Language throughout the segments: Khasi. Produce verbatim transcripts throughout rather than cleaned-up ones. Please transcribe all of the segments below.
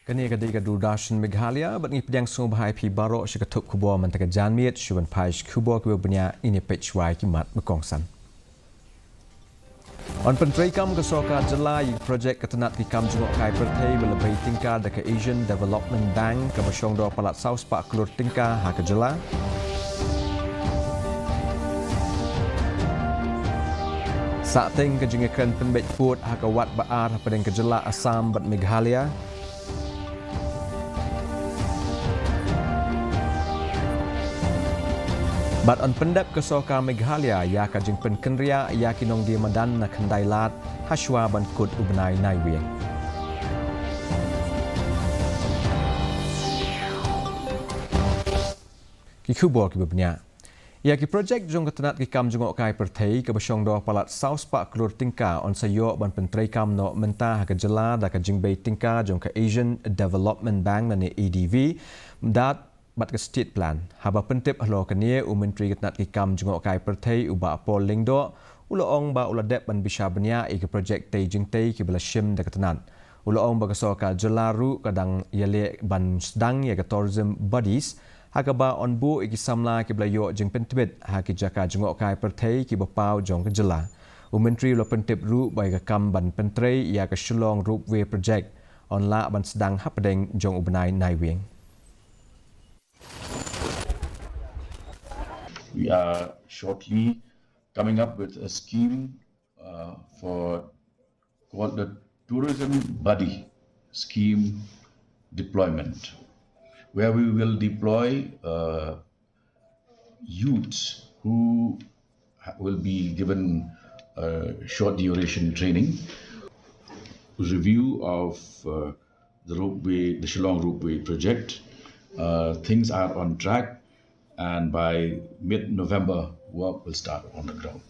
Kane ka dei ka Doordarshan Meghalaya, bad ngi pdiang sngewbha ïa phi baroh sha ka thup khubor mynta ka janmiet. Shu ban phai sha ki khubor kiba bniah, ngin ïa peit shuwa ïa ki mat ba kongsan. Yn pyntreikam ka sorkar jylla ïa ki projek ka tnat ki kam jngohkai pyrthei ba la bei tyngka da ka Asian Development Bank, kaba shong dor palat saw spah klur tyngka ha ka jylla. Sahteng ka jingïakren pynbeit pud ha ka wad ba ar hapdeng ka jylla Assam bad Meghalaya. Bad yn pyndep ka sorkar Meghalaya ïa ka jingpynkynriah ïa ki nongdie madan na Khyndai Lad ha shuwa ban kut u bnai Naiwieng. Ki khubor kiba bniah. Ïa ki projek jong ka tnat ki kam jngohkai pyrthei kaba shong dor palat saw spah klur tyngka yn sa ïoh ban pyntreikam noh mynta ha ka jylla da ka jingbei tyngka jong ka Asian Development Bank lane A D B, bad, bad ka State Plan. Haba pyntip halor kane, u Myntri ka tnat ki kam jngohkai pyrthei u Bah Paul Lyngdoh u la ong ba u la dep ban bishar bniah ïa ki projek tei jingtei kiba la shim da ka tnat. U la ong ba ka sorkar jylla ruh ka dang ïaleh ban sdang ïa ka Tourism Buddies, ha kaba yn buh ïa ki samla kiba la ïoh jingpyntbit ha ki jaka jngohkai pyrthei kiba paw jong ka jylla. U Myntri u la pyntip ruh ba ïa ka kam ban pyntrei ïa ka Shillong Ropeway Project yn lah ban sdang hapdeng jong u bnai Naiwieng. We are shortly coming up with a scheme, uh, for, called the Tourism Buddy Scheme deployment, where we will deploy, uh, youths who ha-, will be given, uh, short duration training. Review of, uh, the ropeway, the Shillong Ropeway project. Uh, things are on track, and by mid-November, work will start on the ground.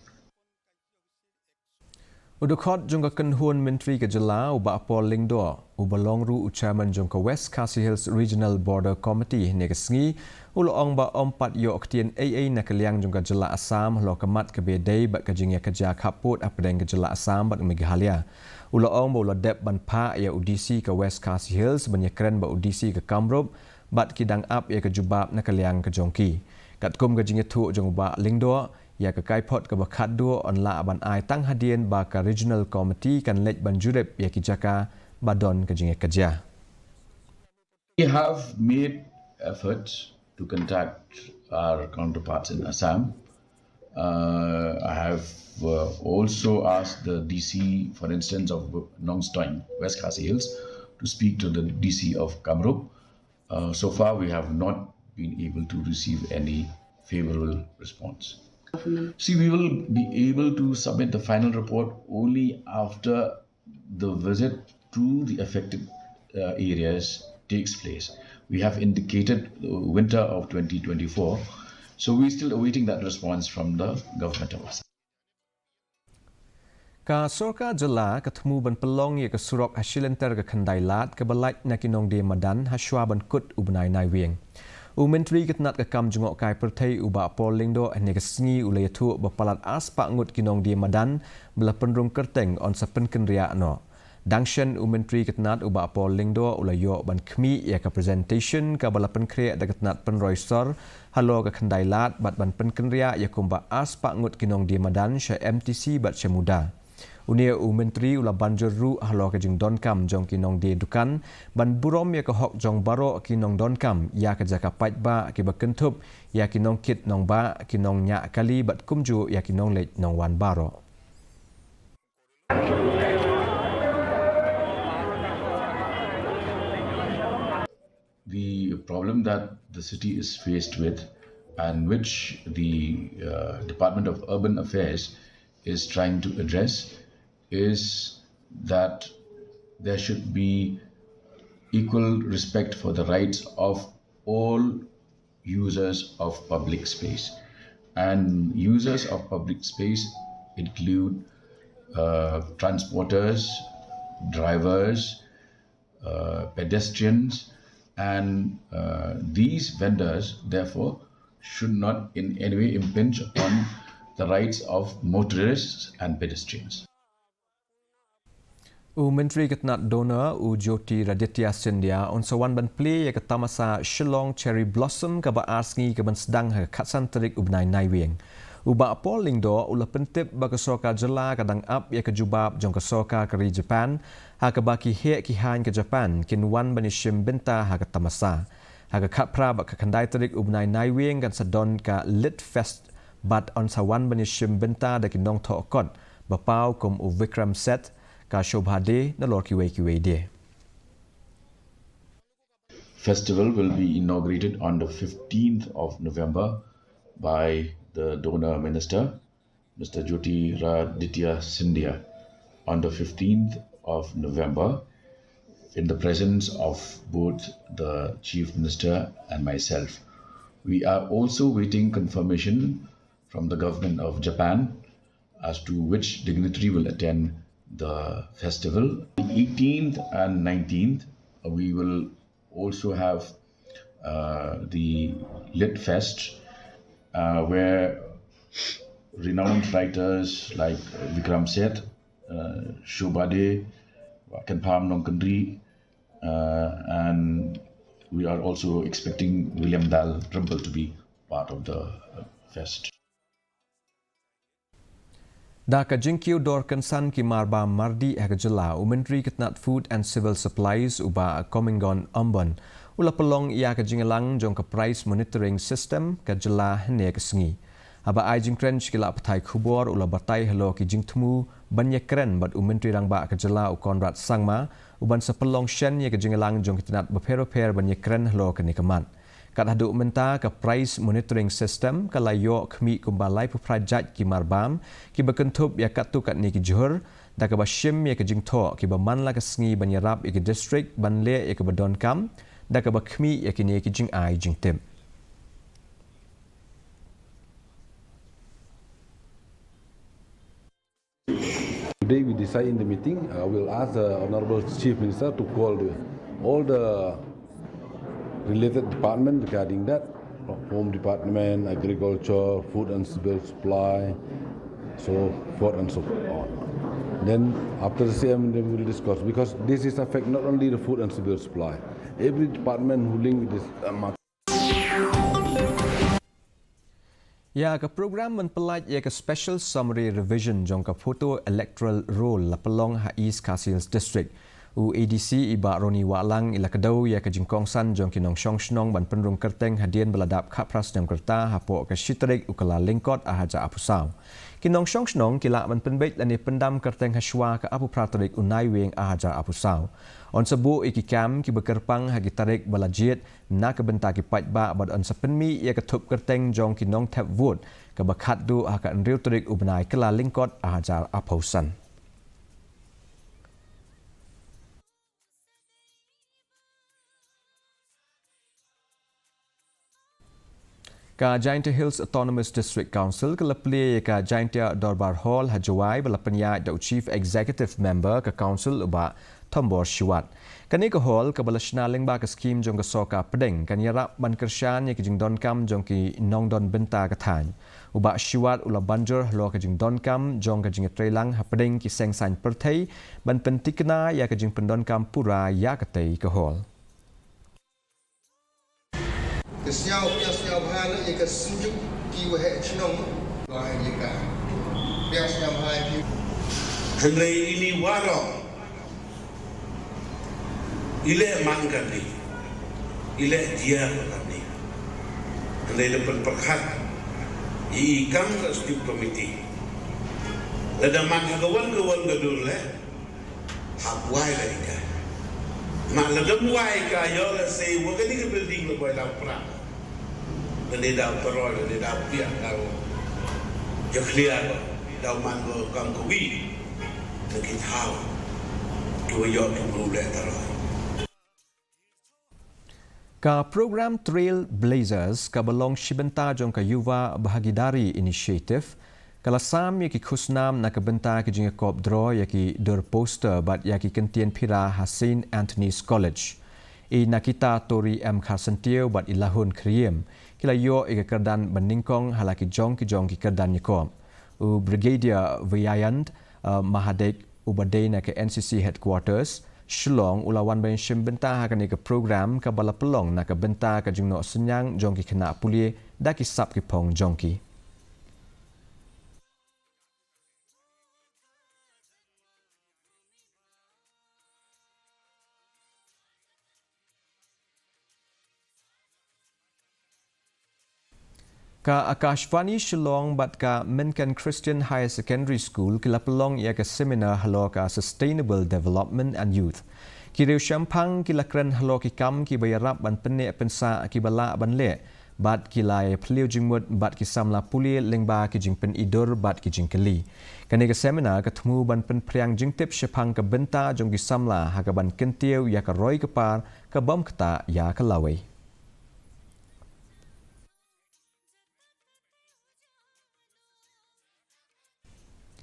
U dkhot jong ka kynhun Myntri ka jylla u Bah Paul Lyngdoh, uba long ruh u chairman jong ka West Khasi Hills Regional Border Committee, hynne ka sngi u la ong ba ym pat ïoh ktien ei ei na ka liang jong ka jylla Assam halor ka mat kaba ïadei bad ka jingïakajia khappud hapdeng ka jylla Assam bad Meghalaya. U la ong ba u la dep ban phah ïa u D C ka West Khasi Hills ban ïakren bad u D C ka Kamrup, bad ki dang ap ïa ka jubab na ka liang ka jong ki. Katkum ka jingïathuh jong u Bah Lyngdoh, ïa ka kaiphod kaba khatduh yn lah ban ai tang hadien ba ka Regional Committee kan leit ban jurip ïa ki jaka ba don ka jingïakajia. We have made efforts to contact our counterparts in Assam. Uh, I have, uh, also asked the D C, for instance, of Nongstoin, West Khasi Hills, to speak to the D C of Kamrup. Uh, so far, we have not been able to receive any favorable response. Government. See, we will be able to submit the final report only after the visit to the affected, uh, areas takes place. We have indicated, uh, winter of twenty twenty-four, so we're still awaiting that response from the government of Assam. Ka sorkar jylla ka thmu ban pynlong ïa ka surok ha shilynter ka Khyndai Lad kaba lait na ki nongdie madan ha shuwa ban kut u bnai Naiwieng. U Myntri ka tnat ka kam jngohkai pyrthei u Bah Paul Lyngdoh hynne ka sngi u la ïathuh ba palat ar spah ngut ki nongdie madan ba la pynrung kyrteng yn sa pynkynriah noh. Dang shen u Myntri ka tnat u Bah Paul Lyngdoh u la ïoh ban khmih ïa ka presentation kaba la pynkhreh da ka tnat pynroi sor halor ka Khyndai Lad bad ban pynkynriah ïa kumba ar spah ngut ki nongdie madan sha M T C bad sha MUDA. Une u Myntri u la ban jur ruh halor ka jingdonkam jong ki nongdie dukan ban burom ïa ka hok jong baroh ki nongdonkam ïa ka jaka paidbah kiba kynthup ïa ki nongkit nongbah, ki nongñiah kali bad kumjuh ïa ki nongleit nongwan baroh. The problem that the city is faced with, and which the, uh, Department of Urban Affairs is trying to address, is that there should be equal respect for the rights of all users of public space. And users of public space include, uh, transporters, drivers, uh, pedestrians, and, uh, these vendors, therefore, should not in any way impinge on the rights of motorists and pedestrians. U Myntri ka tnat DoNER, u Jyotiraditya Scindia, un sa wan ban plie ïa ka tamasa Shillong Cherry Blossom kaba ar sngi kaban sdang ha ka khatsan tarik u bnai Naiwieng. U Bah Paul Lyngdoh u la pyntip ba ka sorkar jylla ka dang ap ïa ka jubab jong ka sorkar ka ri Japan, ha kaba ki heh ki haiñ ka Japan kin wan ban ïashim bynta ha ka tamasa. Ha ka khatphra bad ka khyndai tarik u bnai Naiwieng kan sa don ka Lit Fest bad yn sa wan ban ïashim bynta da ki nongthoh kot ba paw kum u Vikram Seth, ka Shobha Dey, nalor kiwei kiwei de. Festival will be inaugurated on the fifteenth of November by the DoNER Minister, Mister Jyotiraditya Scindia, on the fifteenth of November, in the presence of both the Chief Minister and myself. We are also waiting confirmation from the government of Japan as to which dignitary will attend the festival. The eighteenth and nineteenth, uh, we will also have, uh, the Lit Fest, uh, where renowned writers like Vikram Seth, uh, Shobha Dey, Wah Kynpham Nongkynrih, uh, and we are also expecting William Dalrymple to be part of the, uh, fest. Da ka jingkiew dor kynsan ki marbam mardih ha ka jylla, u Myntri ka tnat Food and Civil Supplies, u Bah Comingone Ymbon, u la pynlong ïa ka jingïalang jong ka Price Monitoring System ka jylla hynne ka sngi. Haba ai jingkren sha ki lad pathai khubor, u la batai halor ki jingthmu ban ïakren bad u Myntri Rangbah ka jylla, u Conrad Sangma, u ban sa pynlong shen ïa ka jingïalang jong ki tnat bapher bapher ban ïakren halor kane ka mat. Kat haduh mynta, ka Price Monitoring System ka la ïoh khmih kumba laiphew phra jait ki marbam kiba kynthup ïa katto katne ki jhur, da kaba shim ïa ka jingthoh kiba man la ka sngi ban ïarap ïa ki district ban leh ïa kaba donkam, da kaba khmih ïa kine ki jingai jingtip. Today we decide in the meeting, uh, we'll ask the Honorable Chief Minister to call the, all the related department regarding that, Home Department, Agriculture, Food and Civil Supply, so forth and so on. Then after the C M, then we'll discuss, because this is affect not only the Food and Civil Supply, every department who link with this, uh, market. Ïa ka program ban pyllait ïa ka Special Summary Revision jong ka Photo Electoral Roll la pynlong ha East Khasi Hills District. U A D C i Bah Ronnie Wahlang i la kdew ïa ka jingkongsan jong ki nongshong shnong ban pynrung kyrteng hadien ba la dap khatphra snem ka rta hapoh ka shi tarik u Kyllalyngkot arhajar arphew saw. Ki nongshong shnong ki lah ban pynbeit lane pyndam kyrteng hashwa ka arphew phra tarik u Naiwieng arhajar arphew saw. Yn sa buh ïa ki kam kiba kyrpang ha ki tarik ba la jied na ka bynta ki paidbah bad yn sa pynmih ïa ka thup kyrteng jong ki nongthep vote kaba khatduh ha ka hynriew tarik u bnai Kyllalyngkot arhajar arphew san. Ka Jaintia Hills Autonomous District Council ka la plie ïa ka Jaintia Dorbar Hall ha Jowai ba la pynïaid da u Chief Executive Member ka Council u Bah Thombor Shiwat. Kane ka hall kaba la shna lyngba ka skhim jong ka sorkar pdeng kan ïarap ban kyrshan ïa ka jingdonkam jong ki nongdon bynta ka thaiñ. U Bah Shiwat u la ban jur halor ka jingdonkam jong ka jingïatreilang hapdeng ki seng saiñ pyrthei ban pynthikna ïa ka jingpyndonkam pura ïa katei ka hall. Te sñiaw, pdiang sñiaw bha leh ïa ka synjuk ki waheh chnong. Waheh ïa ka. Pdiang sñiaw bha ïa ki. Hynrei ini waroh i leh man kane, i leh jia kane. Hynrei da pynpyrkhat ïa i kam ka steering committee. Lada man ha ka wan ka wan ka dur leh. Hap wai la ïa ka. Ma lada ym wai ka ïoh lehse wa kane ka building la boi la pra. Lane da u taroi, lane da u piah, da u jakhlia, da u man ko kam kawi. Na ki thaw kiwa ïoh ki bru leh taroi. Ka program Trailblazers kaba long shi bynta jong ka Yuva Bhagidari Initiative ka la sam ïa ki khusnam na ka bynta ki jingïakop draw ïa ki dur poster bad ïa ki kyntien phira ha Saint Anthony's College. I Nakita Tori M Kharsyntiew bad i Lahun Khyriem ki la ïoh ïa ka kyrdan banyngkong ha la ki jong ki jong ki kyrdan ïakop. U Brigadier Vyayant, uh, Mahadek uba dei na ka N C C Headquarters, Shillong, u la wan ban shim bynta ha kane ka program kaba la pynlong na ka bynta ka jingnoh synñiang jong ki khynnah pule da ki sap ki phong jong ki. Ka Akashvani Shillong bad ka Mynken Christian Higher Secondary School ki la pynlong ïa ka seminar halor ka Sustainable Development and Youth. Ki riewshemphang ki la kren halor ki kam kiba ïarap ban pynneh pynsah kiba lah ban leh bad ki la ïa phylliew jingmut bad ki samla pule lyngba ki jingpyni dur bad ki jingkylli. Kane ka seminar ka thmu ban pynphriang jingtip shaphang ka bynta jong ki samla ha kaban kyntiew ïa ka roi ka par ka bym ktah ïa ka lawei.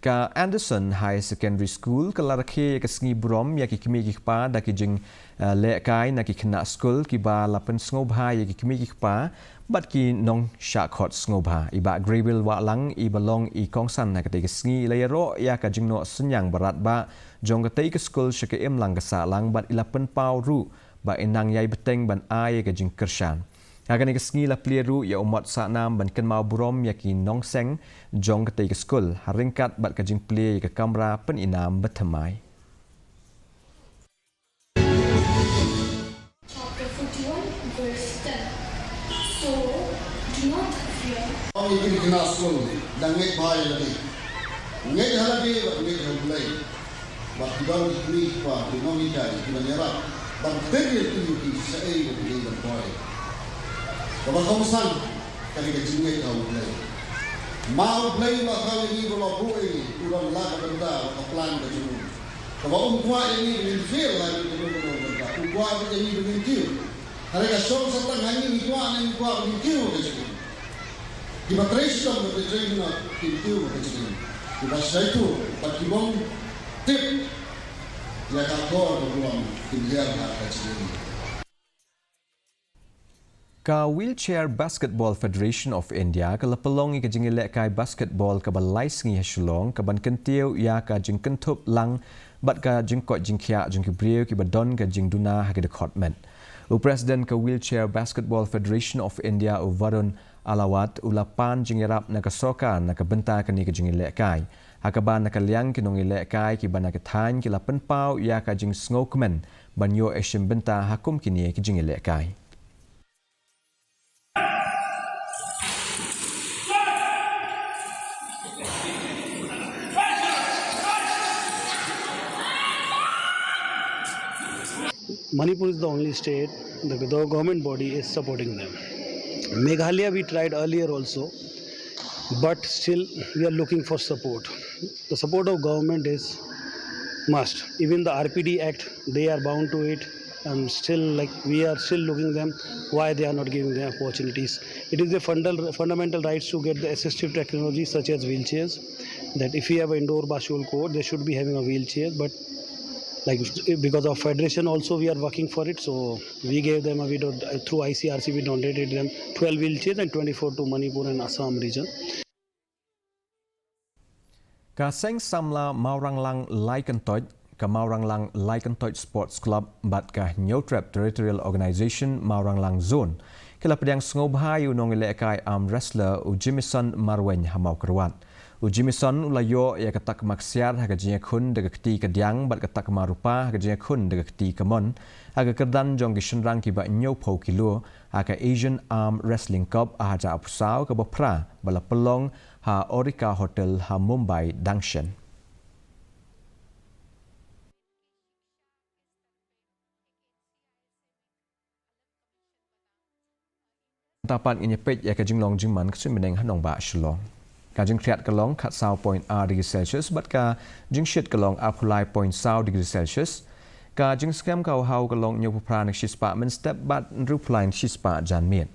Ka Anderson Higher Secondary School ka la rakhe ïa ka sngi burom ïa ki kmie ki kpa da ki jing, eh, lehkai na ki khynnah skul kiba la pynsngewbha ïa ki kmie ki kpa bad ki nongshah khot sngewbha. I Bah Greywill Wahlang iba long i kongsan na katei ka sngi i la ïaroh ïa ka jingnoh synñiang ba radbah jong katei ka skul sha ka imlang ka sahlang bad i la pynpaw ruh ba i nang ïai bteng ban ai ïa ka jingkyrshan. Ha kane ka sngi la plie ruh ïa u mot sahnam ban kynmaw burom ïa ki nongseng jong katei ka skul ha ryngkat bad ka jingplie ïa ka kamra pyninam bathymmai. Chapter forty-one, verse ten. So, do not fear. Ong ïa ki khynnah skul, dang ngeit bha ïa lade. Ngeit ha lade bad ngeit ha U Blei. Bad ki don ki kmie ki kpa ki nonghikai kiban ïarap ban tyrwa ïa ki shaei ba ki dei ban poi. Kaba kongsan ka dei ka jingngeit ha U Blei. Ma U Blei ma khaw ïa ngi ba la buh ïa ngi, u don la ka bynta bad ka plan ka jong u. Kaba um kwah ïa ngi ba ngin fail ha kano kano ka bynta, u kwah ïa ngi ba ngin kiew. Hynrei ka shong sa tang ha ngi, ngi kwah ne ngi kwah ba ngin kiew ka jong u. Kiba trei shitom bad trei kynnoh kin kiew ka jong u. Kiba shait bad ki bym tip ïa ka akor ka burom kin hiar ha ka jong u. Ka Wheelchair Basketball Federation of India ka la pynlong ïa ka jingïalehkai basketball kaba lai sngi ha Shillong kaban kyntiew ïa ka jingkynthup lang bad ka jingkoit jingkhiah jong ki briew kiba don ka jingduna ha ki dkhot met. U President ka Wheelchair Basketball Federation of India, u Varun Alawat, u la pan jingïarap na ka sorkar na ka bynta kane ka jingïalehkai. Ha kaba na ka liang ki nongïalehkai kiba na ka thaiñ ki la pynpaw ïa ka jingsngewkmen ban ïoh ïashim bynta ha kum kine ki jingïalehkai. Manipur is the only state the, the government body is supporting them. Meghalaya, we tried earlier also, but still we are looking for support. The support of government is must. Even the R P D Act, they are bound to it. And still, like, we are still looking them why they are not giving them opportunities. It is a fundal, fundamental rights to get the assistive technology such as wheelchairs. That if we have an indoor basketball court, they should be having a wheelchair. But, like, because of federation also, we are working for it. So we gave them a, we don't, through I C R C, we donated them twelve wheelchairs and twenty-four to Manipur and Assam region. Ka Seng Samla Mawranglang Laikyntoit, ka Mawranglang Laikyntoit Sports Club bad ka Hynñiewtrep Territorial Organization Mawranglang Zone ki la pdiang sngewbha ïa u nongïalehkai arm wrestler u Jimison Marwein ha Mawkyrwat. U Jimison u la ïoh ïa ka takma ksiar ha ka jingïakhun da ka kti kadiang bad ka takma rupa ha ka jingïakhun da ka kti kamon ha ka kyrdan jong ki shynrang kiba hynñiewphew kilo ha ka Asian Arm Wrestling Cup arhajar arphew saw kaba phra ba la pynlong ha Aurika Hotel ha Mumbai dang shen. Mynta pat ngin ïa peit ïa ka jinglong jingman ka suiñ bneng ha nongbah Shillong. Ka jingkhriat ka long khatsaw point ar degree Celsius bad ka jingshit ka long arphew lai point saw degree Celsius. Ka jingskhem ka haw ka long hynñiewphew phra na ka shispah mynstep bad hynriewphew lai na ka shispah janmiet.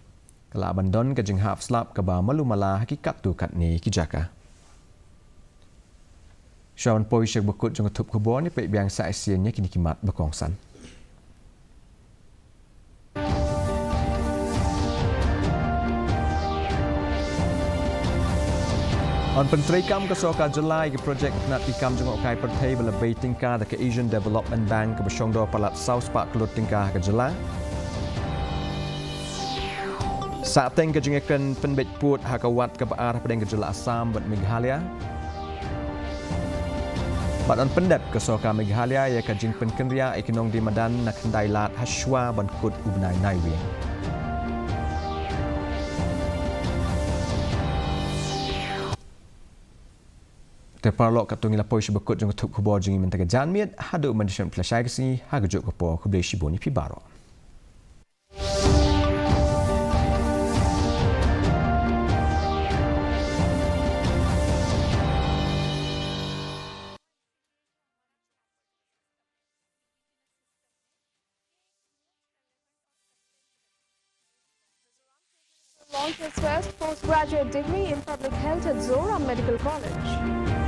Ka lah ban don ka jinghap slap kaba malu mala ha ki katto katne ki jaka. Shuwa ban poi sha kaba kut jong ka thup khubor, ngin peit biang sa shisien ïa kine ki mat ba kongsan. Yn pyntreikam ka sorkar jylla ïa ki projek tnat ki kam jngohkai pyrthei ba la bei tyngka da ka Asian Development Bank kaba shongdor palat saw spah klur tyngka ha ka jylla. Sahteng ka jingïakren pynbeit pud ha ka wad kaba ar hapdeng ka jylla Assam bad Meghalaya. Bad yn pyndep ka sorkar Meghalaya ïa ka jingpynkynriah ïa ki nongdie madan na khyndai lad hashwa ban kut u bnai Naiwieng. Te paralok, katto ngi la poi sha ba kut jong ka thup khubor jong ngi mynta ka janmiet. Haduh ban ïashem phi la shai ka sngi ha ka juh ka por, khublei shibun ïa phi baroh. Launched his first postgraduate degree in public health at Zoram Medical College.